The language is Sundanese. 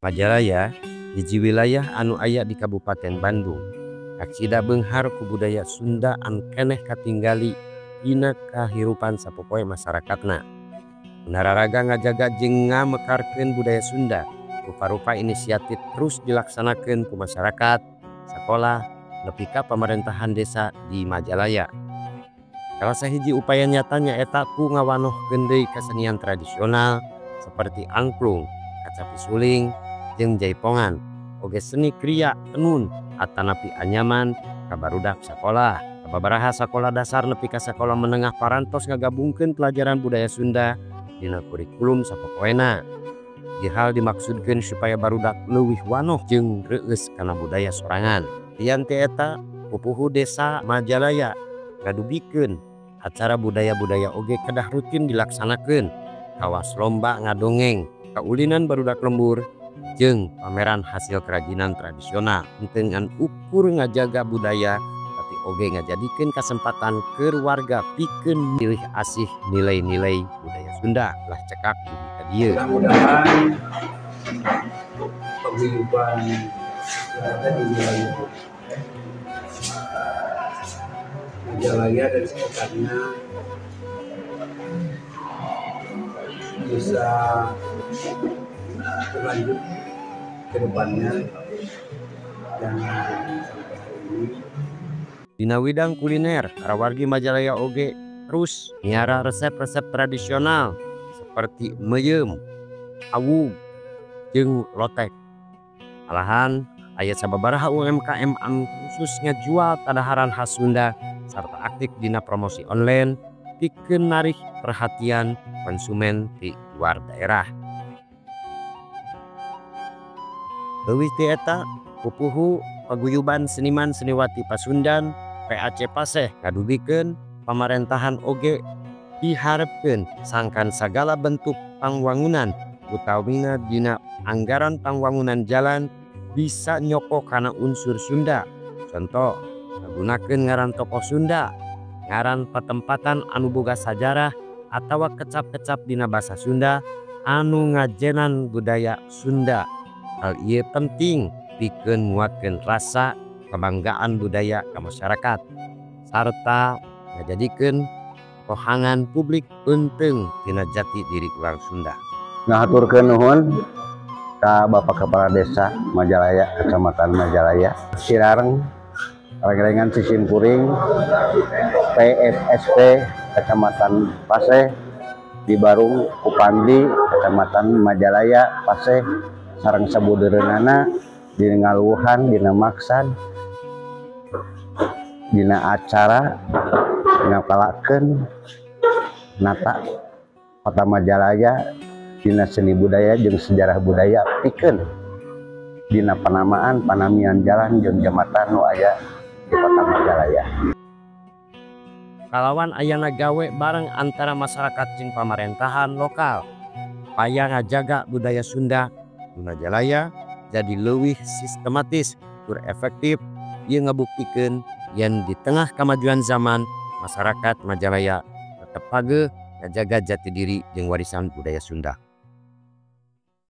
Majalaya hiji wilayah anu aya di Kabupaten Bandung. Kacida beunghar ku budaya Sunda anu keneh katinggali dina kahirupan sapopoe masyarakatna. Nararaga ngajaga jeung ngamekarkeun budaya Sunda, rupa-rupa inisiatif terus dilaksanakeun ku masyarakat, sakola, nepi ka pamarentahan desa di Majalaya. Salah sahiji upaya nyata nyaeta ku ngawanohkeun deui kasenian tradisional seperti angklung, kacapi suling, jeung jaipongan, oge seni kriya tenun atanapi anyaman ka barudak sakolah. Sababaraha sakola dasar nepi ka sakola menengah parantos ngagabungkeun pelajaran budaya Sunda dina kurikulum sapopoena. Ieu hal dimaksudkeun supaya barudak leuwih wanoh jeung reueus kana budaya sorangan. Lian ti eta, pupuhu desa Majalaya ngadugikeun acara budaya-budaya oge kedah rutin dilaksanakeun, kawas lomba ngadongeng, kaulinan barudak lembur, jeung pameran hasil kerajinan tradisional. Henteu ngan ukur ngajaga budaya, tapi oge ngajadikeun kasempatan keur warga pikeun milih asih nilai-nilai budaya Sunda lah cekak dugi ka dieu. Mudah-mudahan paguyuban yang ada di wilayah Majalaya dan sekitarnya bisa berlanjut ke depannya dan sampai hari ini. Dina widang kuliner, karawargi Majalaya oge terus miara resep-resep tradisional seperti meuyeum, awug, jeung lotek. Malahan aya sababaraha UMKM anu khusus ngajual kadaharan khas Sunda sarta aktif dina promosi online pikeun narik perhatian konsumen di luar daerah. Leuwih ti eta, pupuhu paguyuban seniman seniwati Pasundan PAC Paseh ngadugikeun pamarentahan oge diharepkeun sangkan sagala bentuk pangwangunan utawina dina anggaran pangwangunan jalan bisa nyoko kana unsur Sunda. Contoh, ngagunakeun ngaran tokoh Sunda, ngaran patempatan anu boga sajarah atawa kecap-kecap dina basa Sunda anu ngajenan budaya Sunda. Hal ieu penting pikeun nguatkeun rasa kebanggaan budaya ka masyarakat sarta ngajadikeun pohangan publik penting tina jati diri urang Sunda. Ngahaturkeun nuhun ka Bapak Kepala Desa Majalaya, Kecamatan Majalaya, Sirareng, Rengrengan Sisimkuring, PSSP Kecamatan Paseh, di Barung Kupandi, Kecamatan Majalaya, Paseh, sareng sabudeureunana dina ngaluhan, dina maksad, dina acara ngapalakeun nata Kota Majalaya dina seni budaya jeung sejarah budaya pikeun dina penamaan panamian jalan jeung jembatan nu aya di Kota Majalaya. Kalawan ayana gawe bareng antara masyarakat jeung pamarentahan lokal paya ngajaga budaya Sunda di Majalaya jadi leuwih sistematis tur efektif. Ieu ngabuktikeun yen di tengah kemajuan zaman masyarakat Majalaya tetep pageuh ngajaga jati diri jeung warisan budaya Sunda.